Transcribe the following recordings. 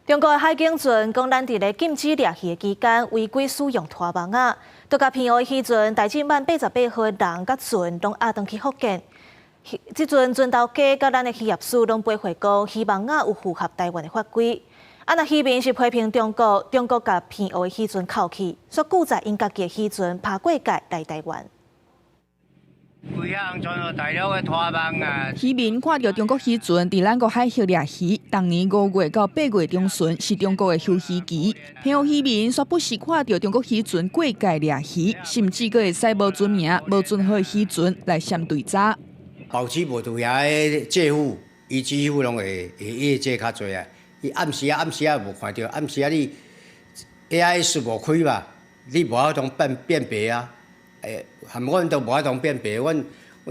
中國海警船講咱佇咧禁止掠魚的期間違規使用拖網仔，都共澎湖的漁船大進滿88號人佮船攏押轉去福建。這陣船頭家佮咱的漁業署攏回覆講，漁網仔有符合台灣的法規。啊，若漁民是批評中國，中國共澎湖的漁船扣去，煞拒載𪜶家己的漁船爬過界來台灣。規項船大陸的拖網啊！漁民看著中國漁船佇咱國海域掠魚，當年5月到8月中旬是中國的休漁期。澎湖漁民煞不時看著中國漁船過界掠魚，甚至閣會駛無船名、無船號的漁船來相對查。保持無佇遐個政府，伊政府攏會會伊會這較濟啊！伊暗時啊暗時啊無看著，暗時啊你 AIS 無開嘛，你無法度辨辨別啊。欸，含阮都無法度辨別，阮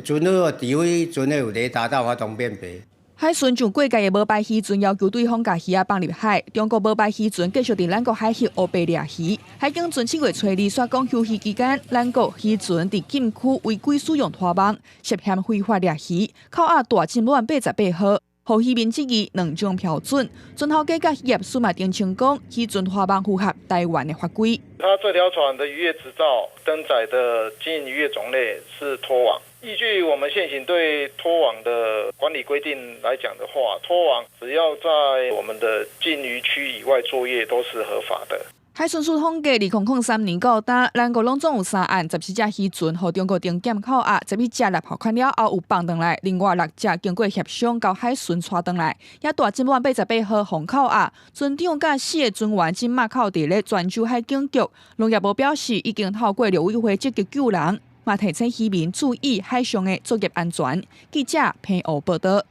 船好，除非船有雷達才有法度辨別。海巡上過界的無牌漁船要求對方共魚仔放入海，中國無牌漁船繼續佇咱國海域烏白掠魚。海警船7月初二煞講休漁期間，咱國漁船佇禁區違規使用拖網，涉嫌非法掠魚，扣押大進滿88號。予漁民質疑兩種標準，船頭家佮漁業署嘛澄清講，漁船拖網符合台灣的法規。他這條船的漁業執照登載的經營漁業種類是拖網。依據我們現行對拖網的管理規定來講的話，拖網只要在我們的禁漁區以外作業都是合法的。海巡署統計，2003年到今，咱國攏總有三案17隻漁船予中國定檢扣押，11隻納罰款了後有放轉來，另外六隻經過協商交海巡帶轉來，也大進滿88號予扣押。船長佮四个船員這馬扣佇咧泉州海警局。農業部表示，已經透過陸委會積極救人，嘛提醒漁民注意海上的作業安全。記者彭歐報道。